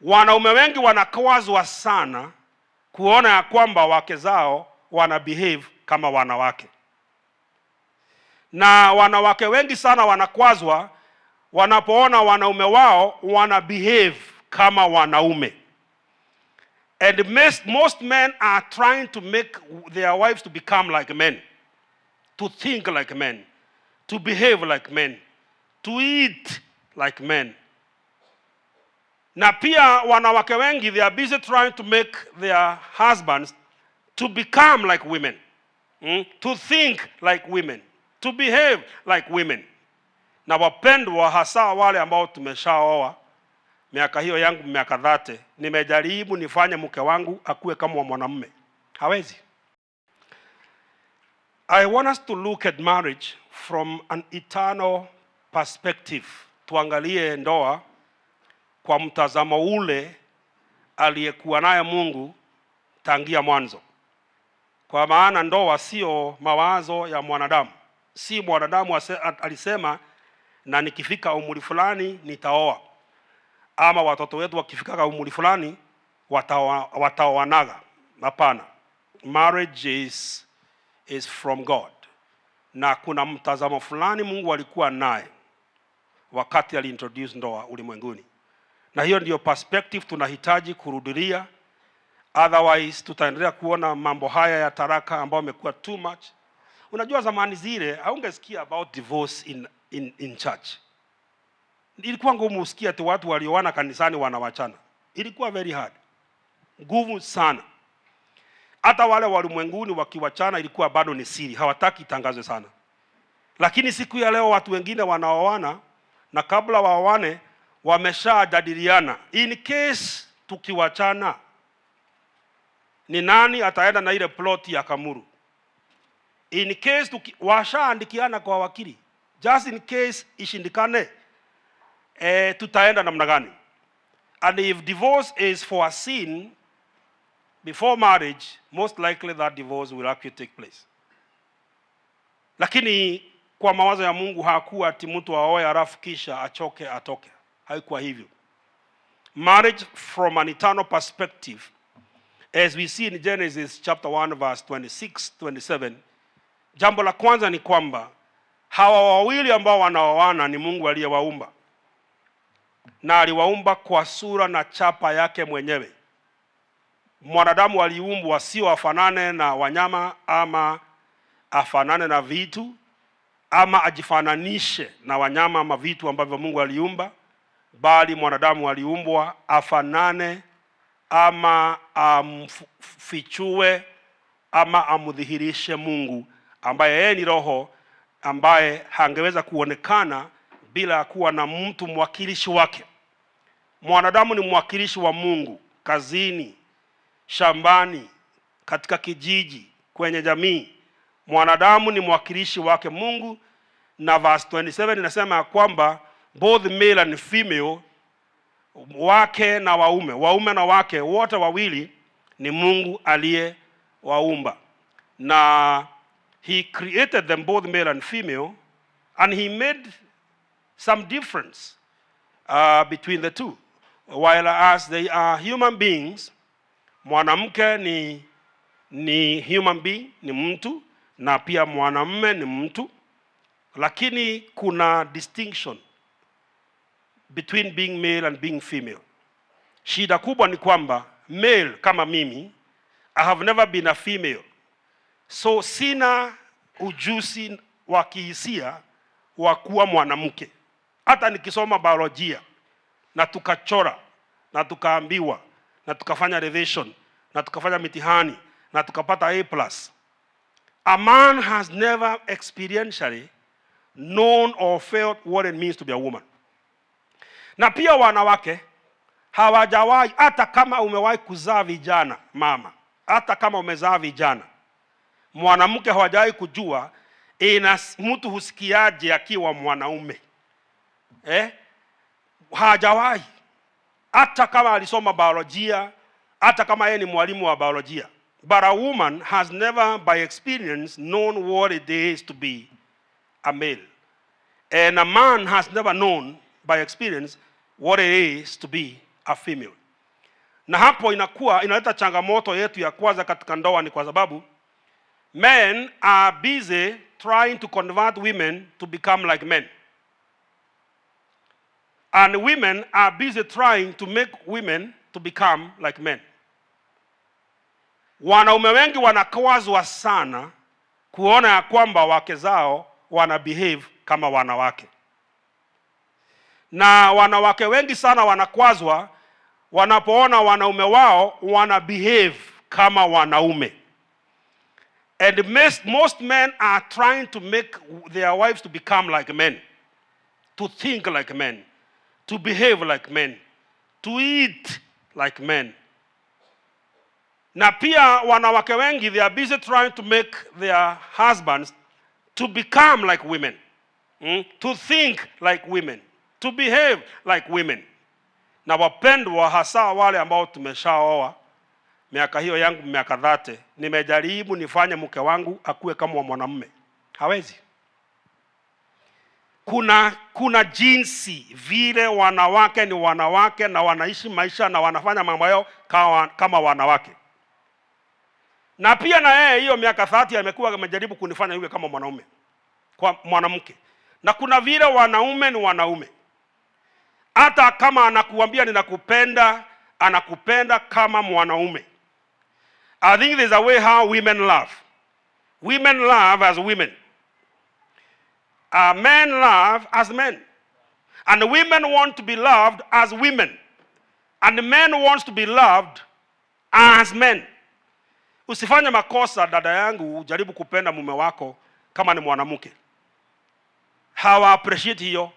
Wanaume wengi wanakwazwa sana kuona ya kwamba wake zao wana behave kama wanawake, na wanawake wengi sana wanakwazwa wanapoona wanaume wao wana behave kama wanaume. And most men are trying to make their wives to become like men, to think like men, to behave like men, to eat like men. Na pia wanawake wengi, they are busy trying to make their husbands to become like women, To think like women, to behave like women. Na wapendwa, hasa wale ambao tumeshaoa, miaka hiyo yangu miaka 30, nimejaribu nifanye mke wangu akuwe kama wa mwanamume, hawezi. I want us to look at marriage from an eternal perspective. Tuangalie ndoa kwa mtazamo ule aliyekuwa naye Mungu tangia mwanzo, kwa maana ndoa sio mawazo ya mwanadamu. Si mwanadamu alisema na nikifika umri fulani nitaoa, ama watoto wetu wakifika umri fulani wataoanaga. Hapana, marriage is from God, na kuna mtazamo fulani Mungu alikuwa naye wakati aliintroduce ndoa ulimwenguni, na hiyo ndiyo perspective tunahitaji kurudilia. Otherwise tutaendelea kuona mambo haya ya talaka ambayo yamekuwa too much. Unajua zamani zile haungesikia about divorce in church. Ilikuwa ngumu usikie ati watu walioana kanisani wanawachana. Ilikuwa very hard, ngumu sana. Hata wale walimwenguni wakiwachana ilikuwa bado ni siri, hawataki itangazwe sana. Lakini siku ya leo watu wengine wanaoana na kabla waoane wameshajadiliana, in case tukiwachana, ni nani ataenda na ile plot ya Kamuru. In case washaandikiana kwa wakili, just in case ishindikane, tutaenda namna gani? And if divorce is foreseen before marriage, most likely that divorce will actually take place. Lakini kwa mawazo ya Mungu hakuwa ati mtu aoe halafu kisha achoke atoke. Haikuwa hivyo. Marriage from an eternal perspective, as we see in Genesis chapter 1 verse 26, 27, jambo la kwanza ni kwamba hawa wawili ambao wanaoana ni Mungu aliyewaumba na aliwaumba kwa sura na chapa yake mwenyewe. Mwanadamu aliumbwa sio afanane na wanyama ama afanane na vitu ama ajifananishe na wanyama ama vitu ambavyo Mungu aliumba, bali mwanadamu aliumbwa afanane ama amfichue ama amdhihirishe Mungu ambaye yeye ni roho, ambaye hangeweza kuonekana bila kuwa na mtu mwakilishi wake. Mwanadamu ni mwakilishi wa Mungu kazini, shambani, katika kijiji, kwenye jamii. Mwanadamu ni mwakilishi wake Mungu, na verse 27 inasema ya kwamba both male and female, wake na waume, waume na wake, wote wawili ni Mungu aliyewaumba, na he created them both male and female, and he made some difference between the two. While as they are human beings, mwanamke ni human being, ni mtu, na pia mwanamume ni mtu, lakini kuna distinction between being male and being female. Shida kubwa ni kwamba male kama mimi, I have never been a female, so sina ujuzi wa kihisia wa kuwa mwanamke. Hata nikisoma biolojia na tukachora na tukaambiwa na tukafanya revision na tukafanya mitihani na tukapata A+, a man has never experientially known or felt what it means to be a woman. Na pia wanawake hawajawahi, hata kama umewahi kuzaa vijana mama, hata kama umezaa vijana, mwanamke hawajawahi kujua ina mtu husikiaje akiwa mwanaume, eh? Hajawahi, hata kama alisoma biolojia, hata kama yeye ni mwalimu wa biolojia. But a woman has never by experience known what it is to be a male, and a man has never known by experience what it is to be a female. Na hapo inakuwa inaleta changamoto yetu ya kwanza katika ndoa, ni kwa sababu men are busy trying to convert women to become like men, and women are busy trying to make women to become like men. Wanaume wengi wanakwazwa sana kuona ya kwamba wake zao wana behave kama wanawake, na wanawake wengi sana wanakwazwa wanapoona wanaume wao wana behave kama wanaume. And most men are trying to make their wives to become like men, to think like men, to behave like men, to eat like men. Na pia wanawake wengi, they are busy trying to make their husbands to become like women, To think like women, to behave like women. Na wapendwa, hasa wale ambao tumeshaoa, miaka hiyo yangu miaka 30, nimejaribu nifanye mke wangu akuwe kama wa mwanamume, hawezi. Kuna jinsi vile wanawake ni wanawake na wanaishi maisha na wanafanya mambo yao kama wanawake. Na pia na yeye hiyo miaka 30 amekuwa amejaribu kunifanya iwe kama mwanaume kwa mwanamke. Na kuna vile wanaume ni wanaume, hata kama anakuambia ninakupenda, anakupenda kama mwanaume. I think there's a way how women love. Women love as women. Men love as men. And women want to be loved as women. And men wants to be loved as men. Usifanye makosa, dada yangu, ujaribu kupenda mume wako kama ni mwanamke. Hawa appreciate hiyo.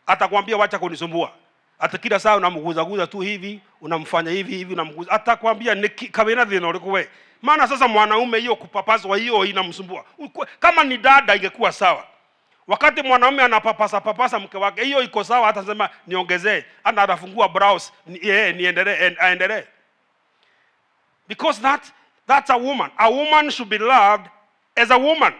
Atakwambia, "Wacha kunisumbua." Ata kila saa unamguzaguza tu hivi, unamfanya hivi hivi, unamguza. Atakwambia, "Kawena thina ũrĩkũ we?" Maana sasa mwanaume hiyo kupapaswa hiyo inamsumbua. Kama ni dada ingekuwa sawa. Wakati mwanaume anapapasa papasa mke wake, hiyo iko sawa, atasema, "Niongezee." Ana atafungua blouse, yeye niendelee, aendelee. Because that's a woman. A woman should be loved as a woman.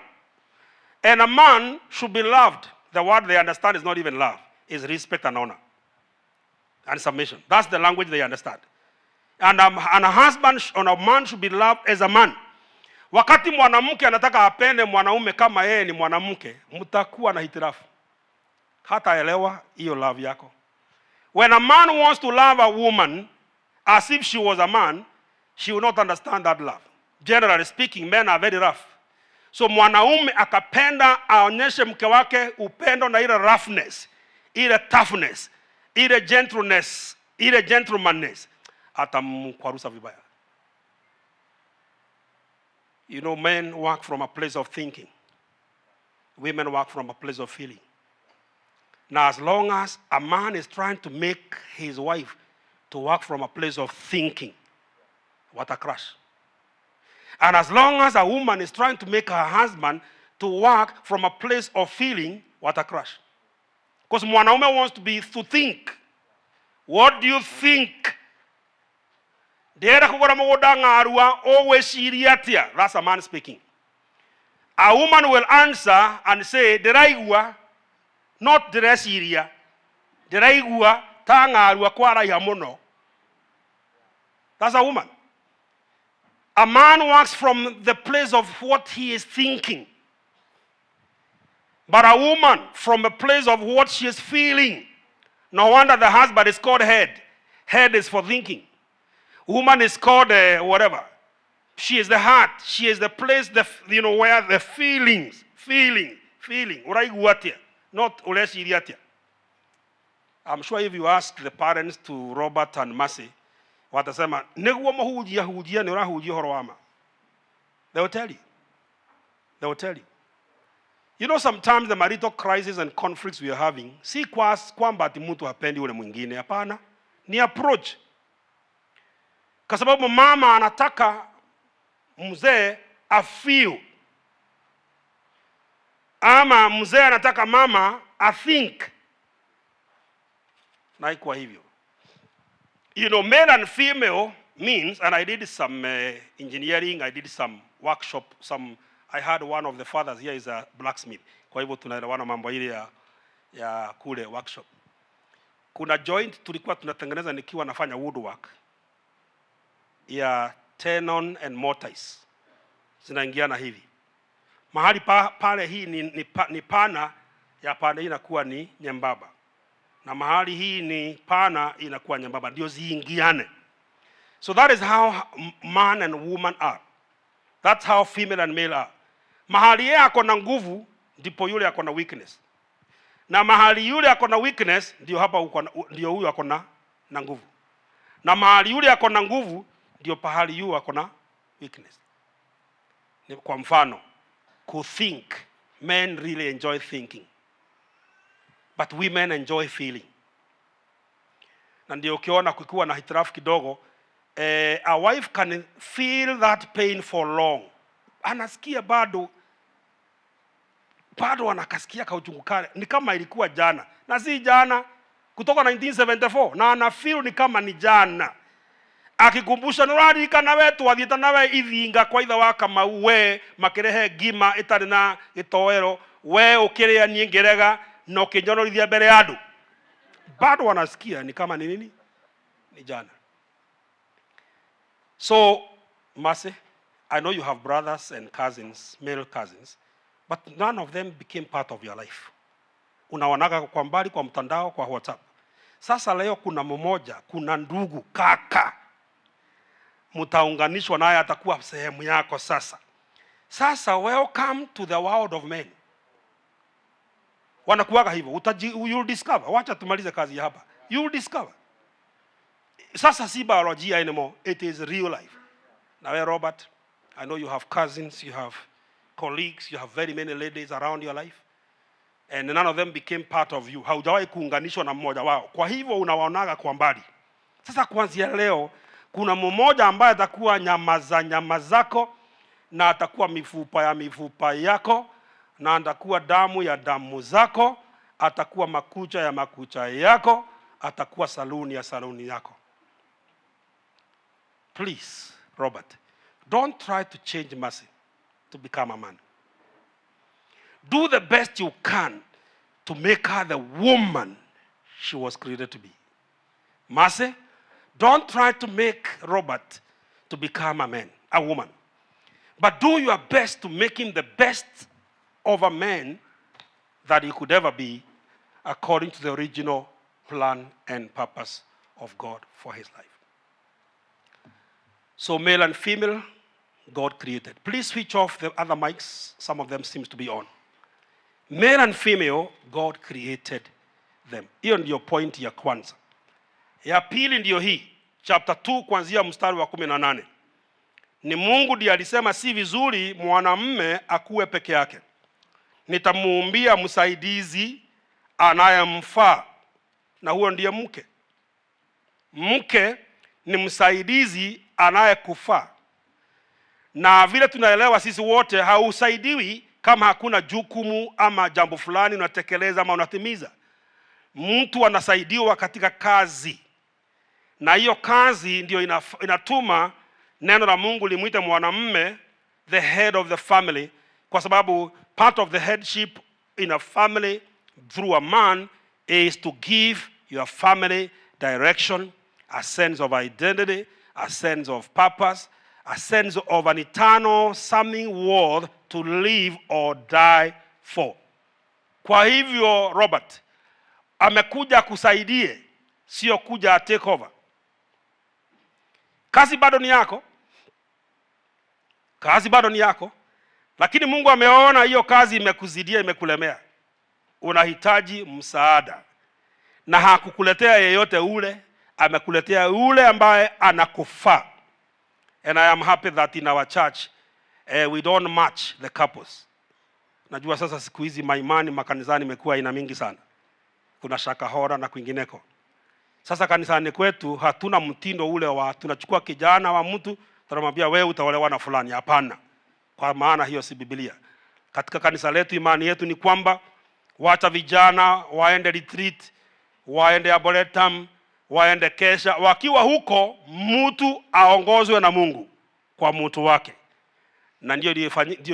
And a man should be loved. The word they understand is not even love, it's respect and honor and submission. That's the language they understand. And a husband and a man should be loved as a man. Wakati mwanamke anataka apende mwanaume kama yeye ni mwanamke, mtakuwa na hitilafu. Hataelewa hiyo love yako. When a man wants to love a woman as if she was a man, she will not understand that love. Generally speaking, men are very rough. So mwanaume akapenda aonyeshe mke wake upendo na ile roughness, ile toughness, ile gentleness, ile gentlemanness, atamkwarusa vibaya. Men work from a place of thinking. Women work from a place of feeling. Now, as long as a man is trying to make his wife to work from a place of thinking, what a crash. And as long as a woman is trying to make her husband to work from a place of feeling, what a crash. Because mwanaume wants to be to think. What do you think? Ndĩrenda kũgũra mũgũnda ng'arua, ũgwĩciria atĩa? That's a man speaking. A woman will answer and say, "Ndĩraigua," not ndĩreciria. "Ndĩraigua ta ng'arua kwaraiha mũno." That's a woman. A man works from the place of what he is thinking. But a woman from a place of what she is feeling. No wonder the husband is called head. Head is for thinking. Woman is called whatever. She is the heart. She is the place, the, you know, where the feelings, feeling, feeling. Ũraigua atĩa? Not ũreciria atĩa. I'm sure if you ask the parents to Robert and Mercy, watasema, "Nĩguo mũhunjia hunjia nĩ ũrahunjia ũhoro wa ma." They will tell you. They will tell you. Sometimes the marital crisis and conflicts we are having, si kwamba ati mtu hapendi ule mwingine, hapana. Ni approach. Kwa sababu mama anataka mzee afeel, ama mzee anataka mama athink, na haikuwa hivyo. Male and female means, and I did some engineering, I did some workshop, some I had one of the fathers here is a blacksmith. Kwa hivyo tunaelewana mambo ile ya kule workshop. Kuna joint tulikuwa tunatengeneza nikiwa nafanya woodwork. Ya tenon and mortise zinaingiana hivi mahali pale. Hii ni pana ya pande hii inakuwa ni nyembamba, na mahali hii ni pana inakuwa nyembamba, ndio ziingiane. So that is how man and woman are. That's how female and male are. Mahali yeye ako na nguvu ndipo yule ako na weakness, na mahali yule ako na weakness ndio hapa ndio huyu ako na nguvu, na mahali yule ako na nguvu ndio pahali yu ako na weakness. Ni kwa mfano kuthink, men really enjoy thinking, but women enjoy feeling. Na ndio ukiona kukiwa na hitilafu kidogo, a wife can feel that pain for long, anasikia bado bado anakasikia kauchungu kale, ni kama ilikuwa jana na si jana, kutoka 1974, na ana feel ni kama ni jana, akikumbusha nũraririkana we twathiĩte nawe ithinga kwa ithe wa Kamau, we makĩrehe ngima ĩtarĩ na gĩtoero, we ũkĩrĩa niĩ ngĩrega na ũkĩnjonorithia mbere ya andũ. Bado wanasikia ni kama ni nini, ni jana. So Mercy, I know you have brothers and cousins, male cousins, but none of them became part of your life. Unaonaga kwa mbali, kwa mtandao, kwa WhatsApp. Sasa leo kuna mmoja, kuna ndugu, kaka, mtaunganishwa naye, atakuwa sehemu yako sasa. Sasa welcome to the world of men. Wanakuwaga hivyo, you'll discover. Wacha tumalize kazi hapa, you'll discover. Sasa si biolojia anymore, it is real life. Na wewe Robert, I know you have cousins, you have colleagues, you have very many ladies around your life, and none of them became part of you. Haujawahi kuunganishwa na mmoja wao, kwa hivyo unawaonaga kwa mbali. Sasa kuanzia leo kuna mmoja ambaye atakuwa nyama za nyama zako na atakuwa mifupa ya mifupa yako na atakuwa damu ya damu zako, atakuwa makucha ya makucha yako, atakuwa saluni ya saluni yako. Please, Robert, don't try to change Mercy to become a man. Do the best you can to make her the woman she was created to be. Mercy, don't try to make Robert to become a man, a woman. But do your best to make him the best of a man that he could ever be, according to the original plan and purpose of God for his life. So male and female, God created. Please switch off the other mics. Some of them seems to be on. Male and female, God created them. Hiyo ndiyo point ya kwanza. Ya pili ndiyo hii, chapter 2 kuanzia mstari wa 18. Ni Mungu ndiye alisema si vizuri mwanamume akuwe peke yake, nitamuumbia msaidizi anayemfaa, na huo ndiye mke. Mke ni msaidizi anayekufaa, na vile tunaelewa sisi wote, hausaidiwi kama hakuna jukumu ama jambo fulani unatekeleza ama unatimiza. Mtu anasaidiwa katika kazi, na hiyo kazi ndiyo inatuma neno la Mungu limwite mwanamume the head of the family, kwa sababu part of the headship in a family through a man is to give your family direction, a sense of identity, a sense of purpose, a sense of an eternal something worth to live or die for. Kwa hivyo Robert amekuja kusaidie, sio kuja take over. Kazi bado ni yako, kazi bado ni yako, lakini Mungu ameona hiyo kazi imekuzidia, imekulemea, unahitaji msaada, na hakukuletea yeyote ule, amekuletea yule ambaye anakufaa. And I am happy that in our church we don't match the couples. Najua sasa siku hizi maimani makanisani imekuwa aina mingi sana, kuna Shakahora na kwingineko. Sasa kanisani kwetu hatuna mtindo ule wa tunachukua kijana wa mtu tunamwambia, "Wewe utaolewa na fulani." Hapana, kwa maana hiyo si Biblia. Katika kanisa letu imani yetu ni kwamba wacha vijana waende retreat, waende arboretum, waende kesha. Wakiwa huko, mtu aongozwe na Mungu kwa mtu wake, na ndio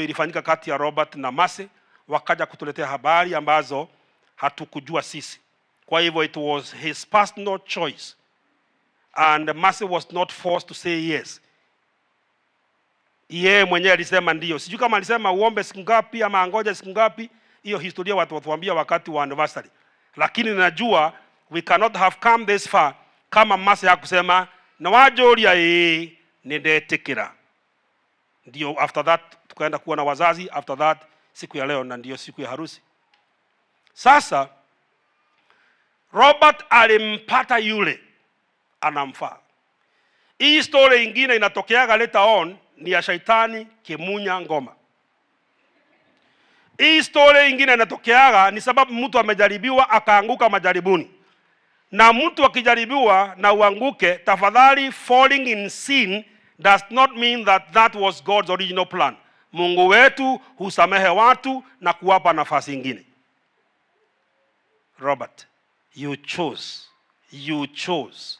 ilifanyika kati ya Robert na Mercy. Wakaja kutuletea habari ambazo hatukujua sisi. Kwa hivyo it was his personal choice and Mercy was not forced to say yes. Yeye mwenyewe alisema ndio. Sijui kama alisema uombe siku ngapi ama angoje siku ngapi. Hiyo historia watu watuambia wakati wa anniversary, lakini najua we cannot have come this far kama Mercy hakusema na wanjũria ĩĩ nĩ. Ndio after that tukaenda kuwa na wazazi, after that siku ya leo, na ndio siku ya harusi. Sasa Robert alimpata yule anamfaa. Hii story ingine inatokeaga later on ni ya shaitani kimunya ngoma. Hii story ingine inatokeaga ni sababu mtu amejaribiwa akaanguka majaribuni, na mtu akijaribiwa na uanguke, tafadhali, falling in sin does not mean that that was God's original plan. Mungu wetu husamehe watu na kuwapa nafasi ingine. Robert, you chose, you chose,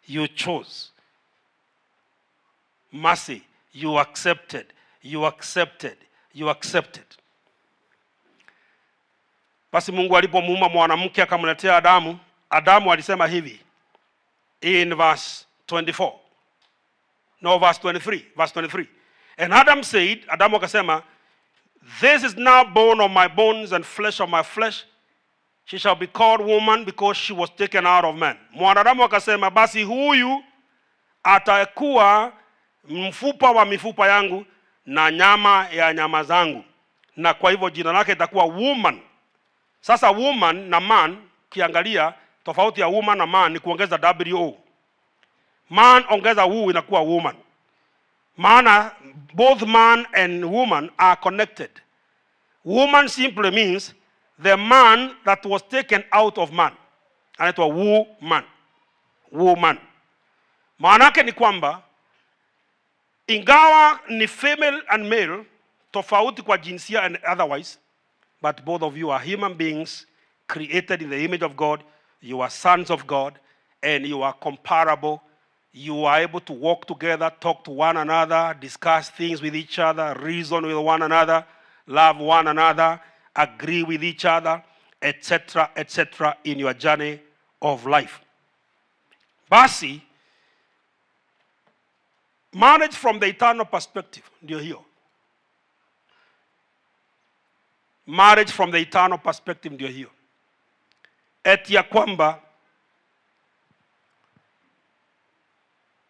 you chose. Mercy, you accepted, you accepted, you accepted. Basi Mungu alipomuumba mwanamke akamletea Adamu, Adamu alisema hivi in verse 24. No, verse 23, verse 23. And Adam said, Adamu akasema, "This is now bone of my bones and flesh of my flesh. She shall be called woman because she was taken out of man." Mwanadamu akasema, basi huyu atakuwa mfupa wa mifupa yangu na nyama ya nyama zangu, na kwa hivyo jina lake itakuwa woman. Sasa woman na man, ukiangalia tofauti ya woman na man ni kuongeza wo. Man ongeza wu inakuwa woman. Maana both man and woman are connected. Woman simply means the man that was taken out of man. Anaitwa woman. Woman. Maana yake ni kwamba ingawa ni female and male, tofauti kwa jinsia and otherwise, but both of you are human beings created in the image of God. You are sons of God and you are comparable. You are able to walk together, talk to one another, discuss things with each other, reason with one another, love one another, agree with each other, etc., etc., in your journey of life. Basi, marriage from the eternal perspective, ndio hiyo. Marriage from the eternal perspective ndio hiyo, eti ya kwamba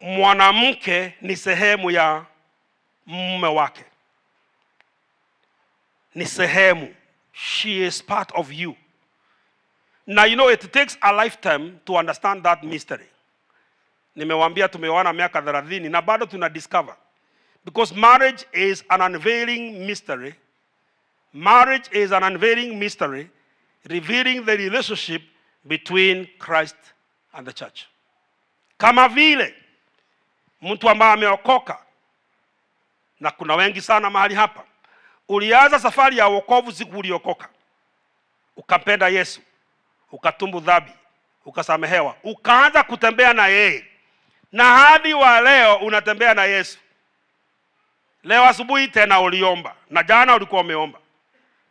mwanamke ni sehemu ya mume wake, ni sehemu, she is part of you. Now you know it takes a lifetime to understand that mystery. Nimewambia tumeoana miaka 30 na bado tuna discover, because marriage is an unveiling mystery. Marriage is an unveiling mystery revealing the relationship between Christ and the church. Kama vile mtu ambaye ameokoka, na kuna wengi sana mahali hapa, ulianza safari ya wokovu siku uliokoka, ukampenda Yesu, ukatubu dhambi, ukasamehewa, ukaanza kutembea na yeye, na hadi wa leo unatembea na Yesu. Leo asubuhi tena uliomba, na jana ulikuwa umeomba.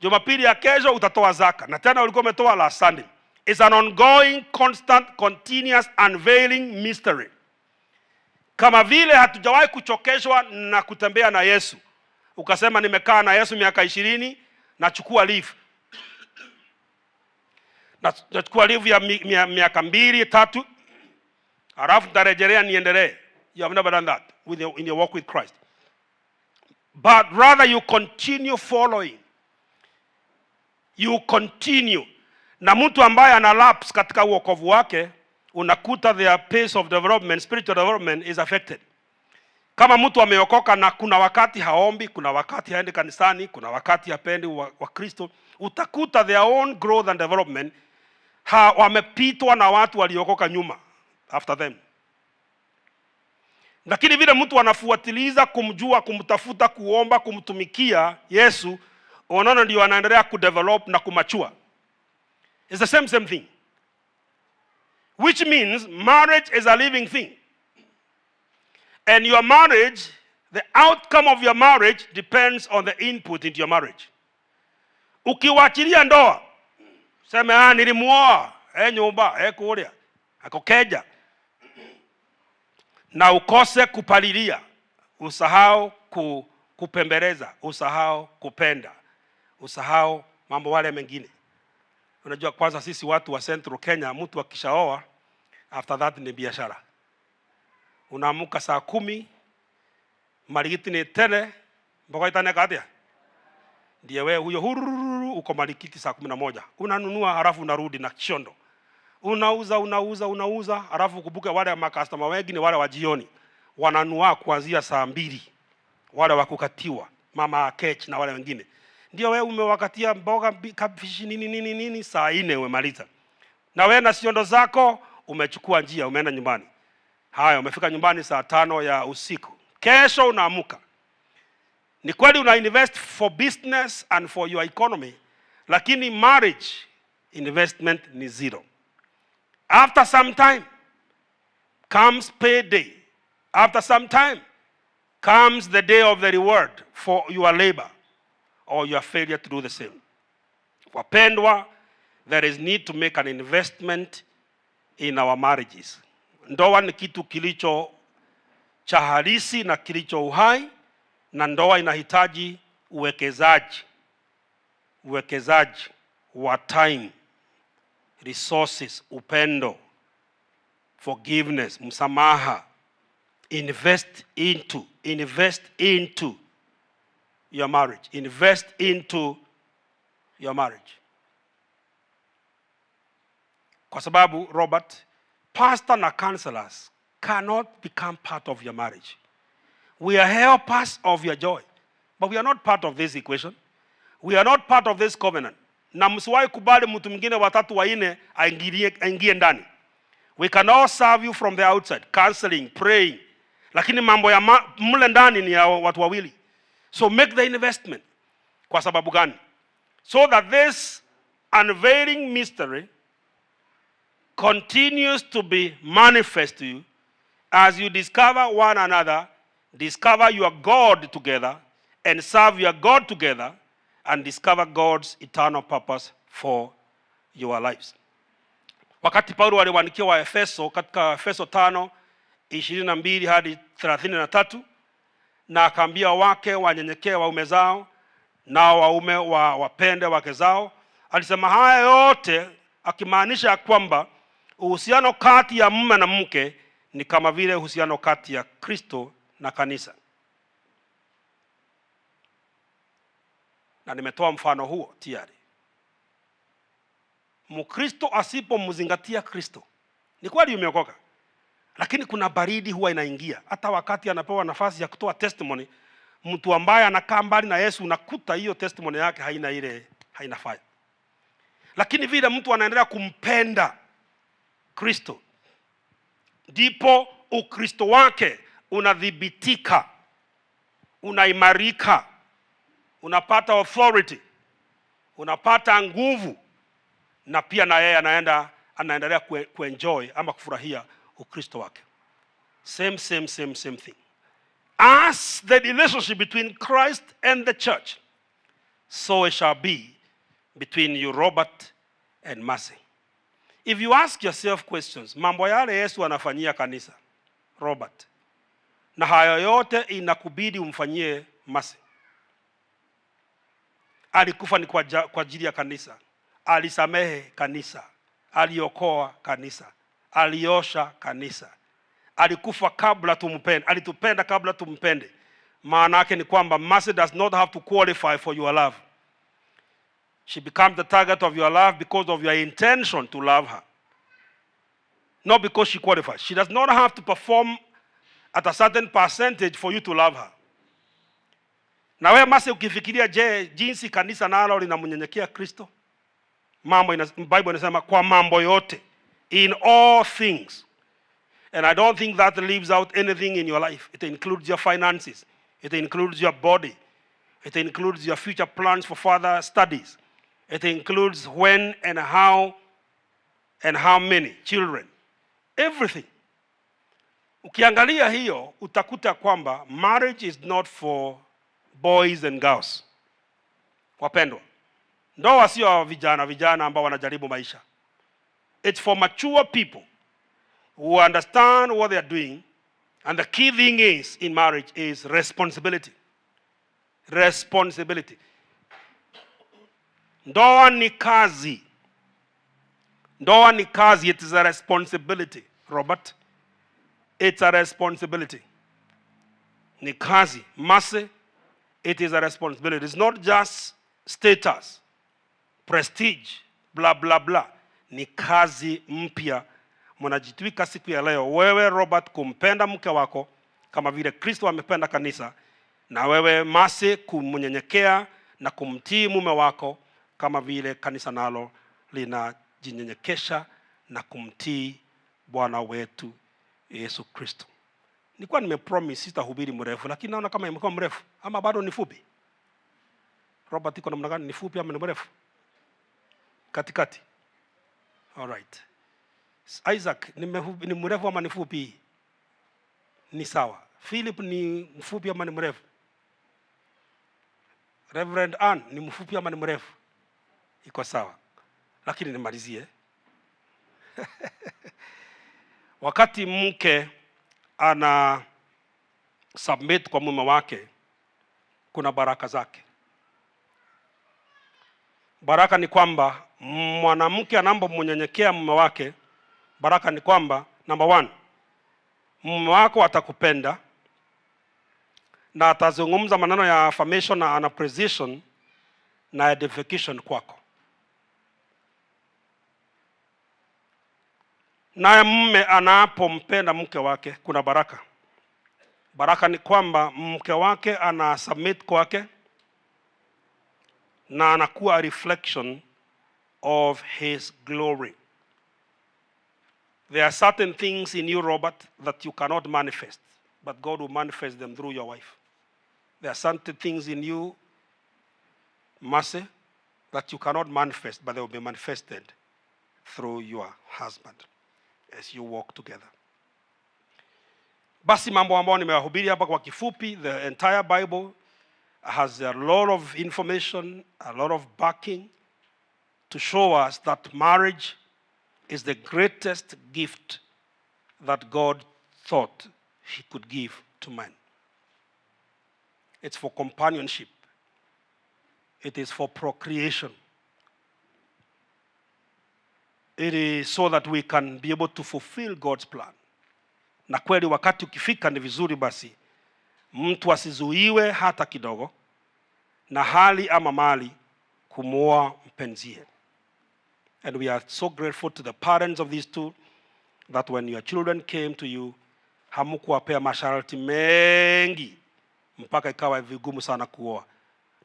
Jumapili ya kesho utatoa zaka, na tena ulikuwa umetoa last Sunday. It's an ongoing, constant, continuous unveiling mystery. Kama vile hatujawahi kuchokeshwa na kutembea na Yesu, ukasema nimekaa na Yesu miaka 20, nachukua leave, nachukua leave ya miaka 2 3, halafu nitarejelea niendelee. You have never done that in your walk with Christ, but rather you continue following, you continue. Na mtu ambaye ana lapse katika uokovu wake, unakuta their pace of development, spiritual development is affected. Kama mtu ameokoka na kuna wakati haombi, kuna wakati haendi kanisani, kuna wakati hapendi wa Kristo, utakuta their own growth and development wamepitwa na watu waliokoka nyuma after them. Lakini vile mtu anafuatiliza kumjua, kumtafuta, kuomba, kumtumikia Yesu, unaona ndio anaendelea kudevelop na kumature. It's the same same thing. Which means marriage is a living thing. And your marriage, the outcome of your marriage depends on the input into your marriage. Ukiwachilia ndoa, sema ah, nilimuoa, nyumba, kuria, akokeja. Na ukose kupalilia, usahau Kupembeleza, usahau kupenda, usahau mambo wale mengine. Unajua, kwanza sisi watu wa Central Kenya, mtu akishaoa, after that ni biashara. Unaamuka saa 10, Marigiti ni tene, mboga itaneka atia, ndiye wewe huyo hururu uko Marikiti saa 11, unanunua, halafu unarudi na kiondo, unauza, unauza, unauza, halafu kumbuke wale makastoma wengi ni wale wa jioni, wananunua kuanzia saa 2, wale wa kukatiwa, mama Kech na wale wengine. Ndio wewe umewakatia mboga, kabichi, nini nini nini, saa 4 umemaliza, na wewe na siondo zako umechukua njia, umeenda nyumbani. Haya, umefika nyumbani saa 5 ya usiku. Kesho unaamuka. Ni kweli una invest for business and for your economy, lakini marriage investment ni zero. After some time comes payday. After some time comes the day of the reward for your labor or your failure to do the same. Wapendwa, there is need to make an investment in our marriages. Ndoa ni kitu kilicho cha halisi na kilicho uhai, na ndoa inahitaji uwekezaji, uwekezaji wa time, resources, upendo, forgiveness, msamaha. Invest into your marriage. Invest into your marriage. Kwa sababu, Robert, pastor na counselors cannot become part of your marriage. We are helpers of your joy, but we are not part of this equation. We are not part of this covenant. Na msiwahi kubali mtu mwingine watatu wanne aingie ndani. We can all serve you from the outside, counseling, praying. Lakini mambo ya mle ndani ni ya watu wawili. So make the investment. Kwa sababu gani? So that this unveiling mystery continues to be manifest to you as you discover one another, discover your God together, and serve your God together, and discover God's eternal purpose for your lives. Wakati Paulo aliwaandikia wa Efeso katika Efeso 5:22 hadi 33, na akaambia wake wanyenyekee waume zao, nao waume wa wapende wake zao. Alisema haya yote akimaanisha ya kwamba uhusiano kati ya mume na mke ni kama vile uhusiano kati ya Kristo na kanisa, na nimetoa mfano huo tayari. Mkristo asipomzingatia Kristo, ni kweli umeokoka, lakini kuna baridi huwa inaingia. Hata wakati anapewa nafasi ya kutoa testimony, mtu ambaye anakaa mbali na Yesu, unakuta hiyo testimony yake haina ile, haina fire. Lakini vile mtu anaendelea kumpenda Kristo, ndipo Ukristo wake unadhibitika, unaimarika, unapata authority, unapata nguvu, na pia na yeye anaendelea kuenjoy ama kufurahia Ukristo wake. Same, same, same, same thing. As the relationship between Christ and the church, so it shall be between you, Robert, and Mercy. If you ask yourself questions, mambo yale Yesu anafanyia kanisa, Robert, na hayo yote inakubidi umfanyie Mercy. Alikufa ni kwa ajili ya kanisa, alisamehe kanisa, aliokoa kanisa, aliosha kanisa, alikufa kabla tumpende, alitupenda kabla tumpende. Maana yake ni kwamba Mercy does not have to qualify for your love. She becomes the target of your love because of your intention to love her, not because she qualifies. She does not have to perform at a certain percentage for you to love her. Na wewe Mercy ukifikiria, je, jinsi kanisa nalo linamnyenyekea Kristo? Bible inasema kwa mambo yote, in all things. And I don't think that leaves out anything in your life. It includes your finances. It includes your body. It includes your future plans for further studies. It includes when and how many children. Everything. Ukiangalia hiyo utakuta kwamba marriage is not for boys and girls. Wapendwa, ndoa sio vijana vijana ambao wanajaribu maisha. It's for mature people who understand what they are doing, and the key thing is in marriage is responsibility. Responsibility. Ndoa ni kazi. Ndoa ni kazi. It is a responsibility, Robert. It's a responsibility. Ni kazi. Mercy, it is a responsibility. It's not just status, prestige, blah blah blah. Ni kazi mpya mnajitwika siku ya leo, wewe Robert kumpenda mke wako kama vile Kristo amependa kanisa, na wewe Mercy kumnyenyekea na kumtii mume wako kama vile kanisa nalo linajinyenyekesha na kumtii Bwana wetu Yesu Kristo. Nilikuwa nimepromise sitahubiri mrefu, lakini naona kama imekuwa mrefu ama bado ni fupi. Robert, iko namna gani? Ni fupi ama ni mrefu? Katikati. All right. Isaac ni mrefu ama ni fupi? Ni sawa. Philip ni mfupi ama ni mrefu? Reverend Ann ni mfupi ama ni mrefu? Iko sawa, lakini nimalizie. Wakati mke ana submit kwa mume wake, kuna baraka zake. Baraka ni kwamba mwanamke anapomnyenyekea mume wake, baraka ni kwamba number one, mume wako atakupenda na atazungumza maneno ya affirmation na appreciation na edification kwako. Naye mume anapompenda mke wake, kuna baraka. Baraka ni kwamba mke wake ana submit kwake na anakuwa a reflection of his glory. There are certain things in you, Robert, that you cannot manifest, but God will manifest them through your wife. There are certain things in you, Mercy, that you cannot manifest, but they will be manifested through your husband as you walk together. Basi mambo ambayo nimewahubiri hapa kwa kifupi, the entire Bible has a lot of information, a lot of backing to show us that marriage is the greatest gift that God thought he could give to man. It's for companionship. It is for procreation. It is so that we can be able to fulfill God's plan. Na kweli wakati ukifika ni vizuri basi mtu asizuiwe hata kidogo na hali ama mali kumuoa mpenzie. And we are so grateful to the parents of these two that when your children came to you, hamkuwapea masharti mengi mpaka ikawa vigumu sana kuoa.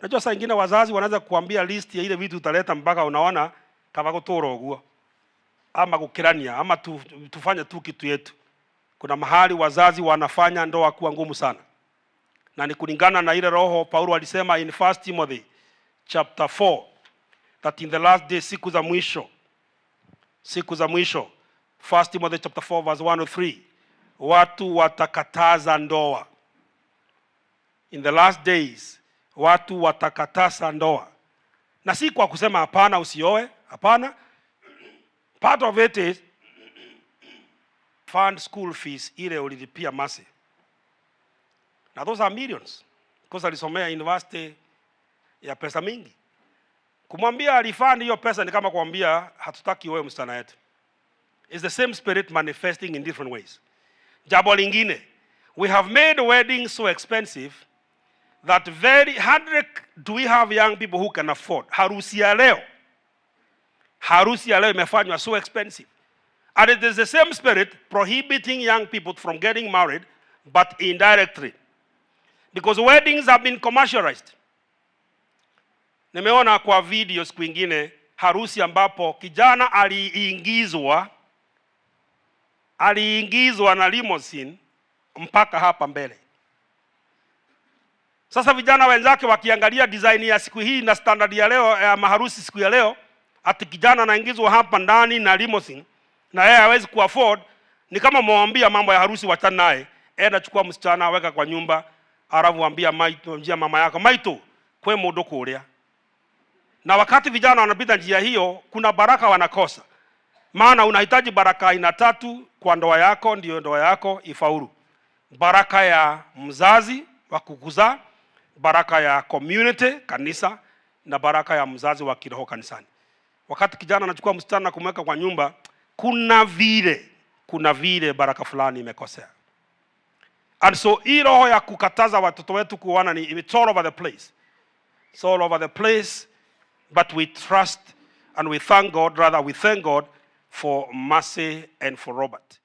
Najua saa ingine wazazi wanaweza kuambia list ya ile vitu utaleta mpaka unaona kama gutura uguo ama gukirania ama tufanye tu kitu yetu. Kuna mahali wazazi wanafanya ndoa kuwa ngumu sana, na ni kulingana na ile roho Paulo alisema in 1 Timothy chapter 4 that in the last day, siku za mwisho, siku za mwisho, 1 Timothy chapter 4 verse 1 to 3, watu watakataza ndoa. In the last days watu watakataza ndoa, na si kwa kusema hapana usioe, hapana. Part of it is fund school fees ile ulilipia Mercy. Na those are millions. Because alisomea university ya pesa mingi. Kumwambia alifund hiyo pesa ni kama kumwambia hatutaki wewe msichana wetu. It's the same spirit manifesting in different ways. Jambo lingine, we have made weddings so expensive that very hardly do we have young people who can afford. Harusi ya leo, harusi ya leo imefanywa so expensive. And it is the same spirit prohibiting young people from getting married, but indirectly. Because weddings have been commercialized. Nimeona kwa video siku ingine harusi ambapo kijana aliingizwa na limousine mpaka hapa mbele. Sasa vijana wenzake wakiangalia design ya siku hii na standard ya leo ya maharusi siku ya leo, ati kijana anaingizwa hapa ndani na limousine na yeye hawezi kuafford, ni kama mwambia mambo ya harusi wachana naye, enda chukua msichana weka kwa nyumba, alafu ambia maito, njia mama yako maito kwe mundu kuria. Na wakati vijana wanapita njia hiyo, kuna baraka wanakosa. Maana unahitaji baraka aina tatu kwa ndoa yako, ndio ndoa yako ifaulu. Baraka ya mzazi wa kukuzaa, Baraka ya community, kanisa, na baraka ya mzazi wa kiroho kanisani. Wakati kijana anachukua msichana na kumweka kwa nyumba, kuna vile baraka fulani imekosea. And so hii roho ya kukataza watoto wetu kuoana ni, it's all over the place. It's all over the place, but we trust and we thank God, rather we thank God for Mercy and for Robert.